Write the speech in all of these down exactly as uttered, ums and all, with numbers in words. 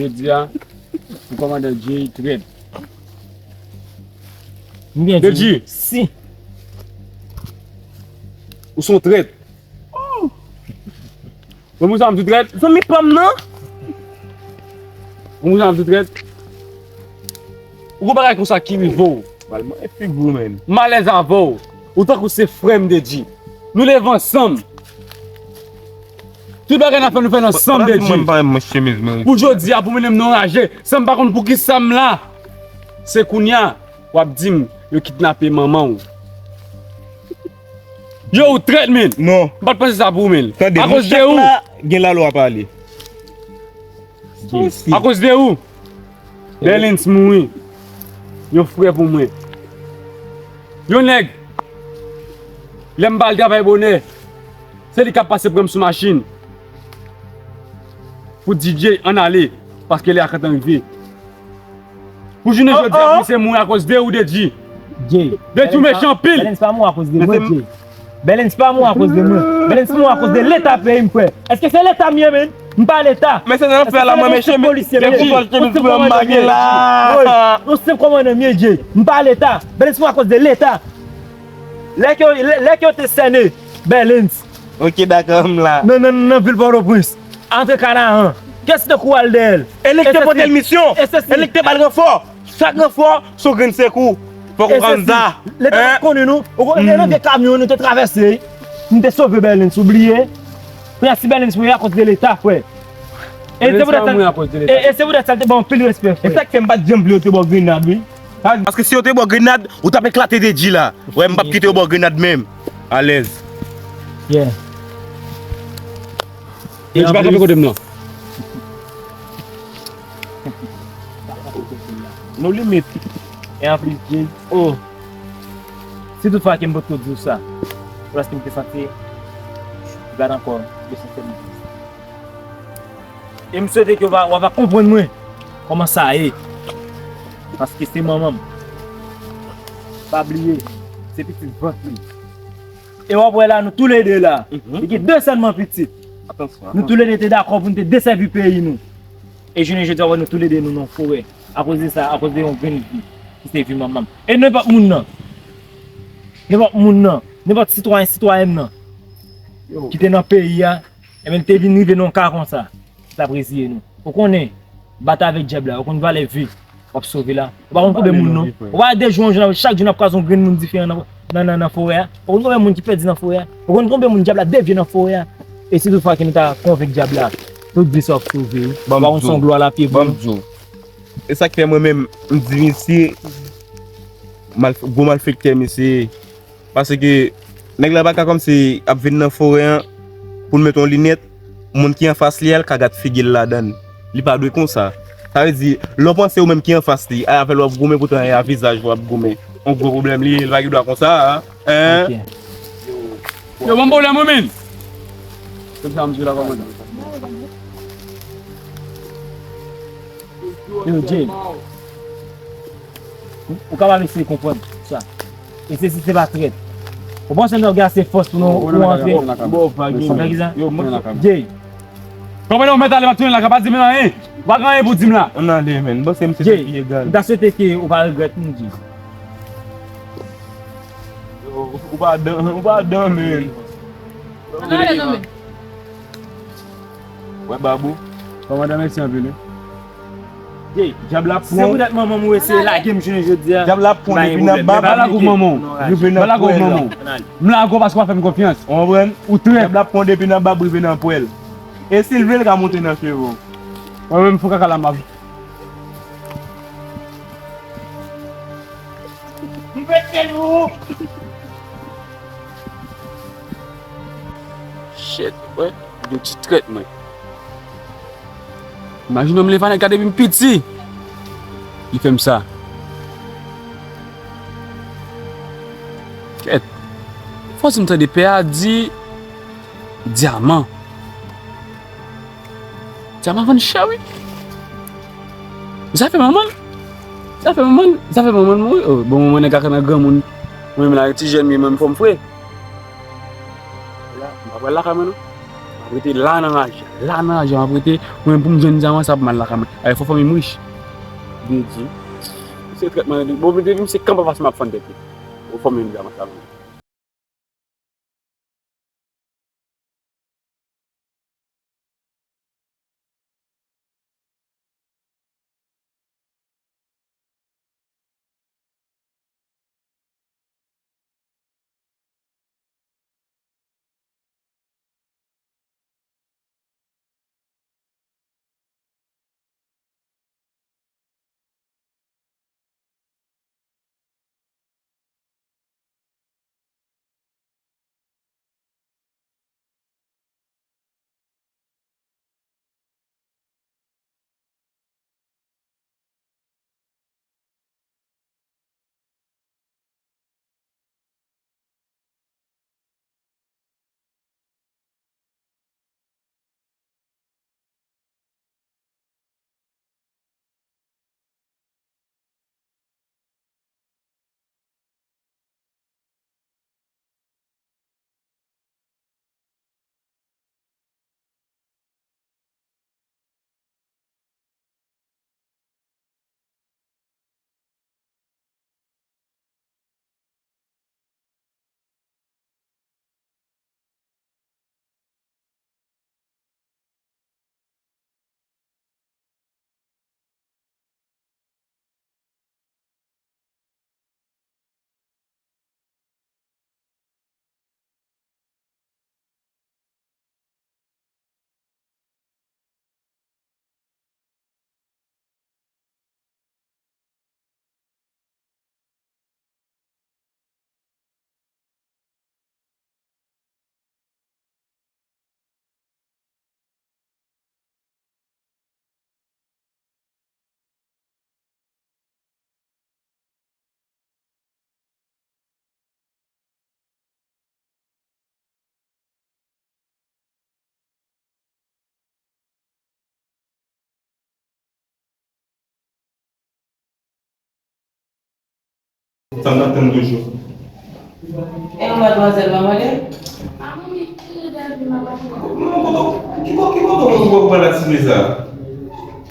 Jodi a, pou kòmandan Jay trèt. M gen Dedji. Si. Ou se yon trèt. Bon, moun sa m tou trèt. Zanmi pa m nan. Bon, moun sa m tou trèt. Ou gon bagay konsa ki rive w. Mal mwen figi w, men. M alèz avè w. Ou tankou se frè m, Dedji. Nou leve ansanm. Tout bagay n ap fè, nou fè l ansanm, Dedji. Mwen pa renmen chemiz mwen. Pou jodi a, pou mennen m nan raje, san m pa konn pou ki sa m la. Se kounye a, w ap di m, yo kidnape manman w. Yo, ou trèt, men. Non. M pa t panse sa pou ou, men. Tande, akoz de ou. Gen lalwa pale. Akoz de ou. Bèlens mouri. Yon frè pou mwen. Yon nèg. Lè m ba l travay bonè. Se li k ap pase pran m sou machin. Pou di Jay ann ale. Paske lè a gentan rive. Pou jounen jodi a, misye mouri akoz de ou, Dedji. Jay. Dedji, ou mechan anpil. Bèlens pa mouri akoz de mwen, Jay. Bèlens pa mouri akoz de mwen. Bèlens mouri akoz de leta peyi m, frè. Èske se leta m ye, men? M pa leta. Men se nan fè la, mwen, mesye, men, gen kontwòl ke nou fè m bagay la. Yon senp kòmandan m ye, Jay. M pa leta. Bèlens mouri akoz de leta. Lè ke, lè, lè ke yo te sène Bèlens. Ok, dakò, m la. Nan, nan, nan vil Pòtoprens. Antre Kanaran. Kès te kou al dèyè l? E li k te pote l misyon. E li k te ba l ranfò. Chak ranfò, se yon grenn sekou. Fòk ou rann sa. Leta pa t konnen nou. Ou konnen nan vye kamyon nou te travèse. Nou te sove Bèlens, ou bliye? Kounye a si Bèlens mouri akoz de leta, frè. E se poutèt sa, e, e se poutèt sa l te ba w anpil respè, frè. E sa k fè m pa t janm vle yo te ba w grenad, wi. Paske si yo te ba w grenad, ou t ap eklate Dedji la. Wè, m p ap kite yo ba w grenad menm. Alèz. Yeah. Dedji pa kanpe kote m nan. No limit. E anplis, Jay, oh, si tout fwa ke m potko di w sa, se paske m te santi ou pa t ankò de sensète. E m swete ke w va, w va konprann mwen kòman sa ye. Paske se manman m. Pa bliye, se pitit vant li. E w ap wè la, nou toulede la. Li gen de sèlman pitit. Nou toulede te dakò pou nou te desèvi peyi nou. E jounen jodi a, w wè nou toulede nou nan forè. Akoz de sa, akoz de yon grenn vi ki se vi manman m. E nenpòt moun nan, nenpòt moun nan, nenpòt sitwayen, sitwayèn nan, ki te nan peyi a, ebyen, te vin rive nan yon ka konsa, li t ap reziye nou. Ou konnen, batay avèk dyab la, ou konn valè vi w ap sove la. Ou pa konn konbyen moun, non. Ou pa de jou an jou, chak jou n ap kwaze yon grenn moun diferan nan, nan, nan, nan forè a. Ou konn konbyen moun ki pèdi nan forè a. Ou konn konbyen moun dyab la devye nan forè a. E si tout fwa ke nou ta konvenk dyab la, tout vi sa w ap sove, wi. Ou pa konn se yon glwa l ap ye pou ou. E sa k fè mwen menm, m di misye, mal, gwo malfektè misye ye. Paske nèg la pa ka kòmsi ap vin nan forè an pou l met yon linèt, moun ki anfas li a, l ka gad figi l ladan l. Li pa dwe konsa. Sa vle di, lè w panse ou menm ki anfas li, a avè l w ap goumen, poutan e a vizaj ou ap goumen. Yon gwo pwoblèm li ye, l pa gen dwa konsa, a. Hein? Yo, ban m pwoblèm, wi, men. Se sa, misye la, kòmandan. Yo, Jay. Ou, ou kapab eseye konprann sa. E se si se pa trèt. Ou panse nou gen ase fòs pou nou, pou nou antre? Bon, pa gen. Jay. Kòmandan, ou mèt ale, m ap tounen lakay, pa di m anyen. Ou pa gen anyen pou di m la. Ann ale, men. Bon, se misye ki egal. M ta swete ke ou pa regrèt, m di. Yo, ou pa dan, ou pa dan, men. Ann ale, non, men. Wè, Babou. Kòmandan, mèsi anpil, wi. Jay, dyab la pran. Se poutèt manman m ou eseye lage m jounen jodi a. Dyab la pran depi nan bab. Pa lage w manman w. Pa lage w manman w. M lage w paske w pa fè m konfyans. Ou konprann? Ou trèt. Dyab la pran depi nan bab rive nan pwèl. E si l vle, l ka monte nan cheve w. Mwen menm, fò kaka la m ap. M pete nou. Shit, wè, yo ti trèt mwen. Imajine m leve anèk la depi m piti. Li fè m sa. Kèt. Fò di m tande pè a di dyaman. Dyaman vann chè, wi. Zafè manman l. Zafè manman l. Zafè manman l mouri. Oh, bon, manman nèg la nan granmoun. Mwen menm la, ti jèn, mwen menm fò m fre. La, m pa pral lakay mwen, non. M pa Rete la nan lajan, la nan lajan, m ap rete, mwen pou m jwenn dyaman sa pou m al lakay mwen. Ay, fò fanmi m rich. Bondye. Se trètman, bon, depi m se kanpe fas m ap fann tèt li. Fò fanmi m dyaman sa. Sa m t ap tann toujou. E yon madmwazèl, manman li? Ki kote, ki kote w pral ak Ti Treza?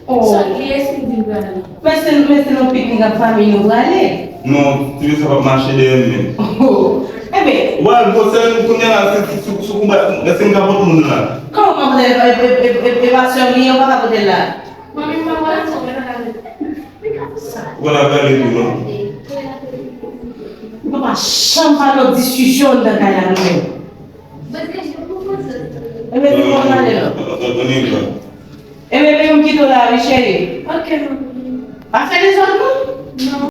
Oh. Sòt li, èske l di l pral? Men se, men se nan piknik ak fanmi nou prale. Non, Ti Treza p ap mache dèyè m menm. Oh. Enben. Wè, gwosè nou kounye a la, se, se, se, se konba, èske m ka pote moun la? Kòman w pa pote l? E, e, e, e, e pa sè w li ye, ou pa ka pote l la? Manmi, m pa pral sa, mwen pa ka vin. Ou pa ka prale tou, non? Nou pa janm pa nan diskisyon anndan kay la, nou menm. Enben, nou pral ale, non? Enben, men m kite w la, wi, cheri. Ok, manmi. Pa fè dezòd, non? Non.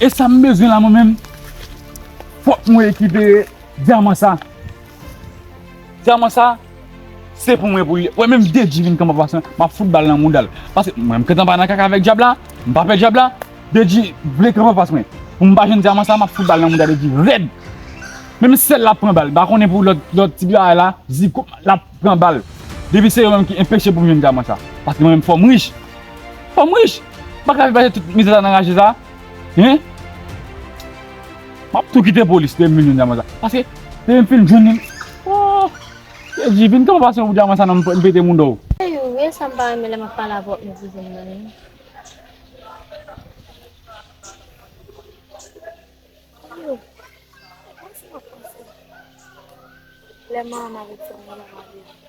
E sa m bezwen la mwen menm. Fòk mwen rekipere dyaman sa. Dyaman sa, se pou mwen pou li. Wè menm Dedji vin kanpe anfas mwen, m ap fout bal nan mouda l. Paske mwen m gentan pa nan kaka avèk dyab la, m pa pè dyab la. Dedji vle kanpe anfas mwen. Pou m pa jwenn dyaman sa, m ap fout bal nan mouda Dedji rèd. Menm sèl l ap pran bal. M pa konnen pou lòt, lòt ti bagay la, zigoup l ap pran bal. Depi se yo menm ki enpeche pou m jwenn dyaman sa. Paske mwen menm fò m rich. Fò m rich. M pa ka viv pase tout mizè sa nan raje sa. Hein? M ap tou kite polis depi m vin jwenn dyaman sa. Paske depi m fin jwenn li. Oh! Dedji, vin kanpe anfas mwen pou dyaman sa non, m pete mouda w. Ey, ou wè sa m pa renmen lè m ap pale avè w ak nou vouzin nan, wi. Yo, kòman sa w ap panse? Lè manman m avèk sè m nan ap pale.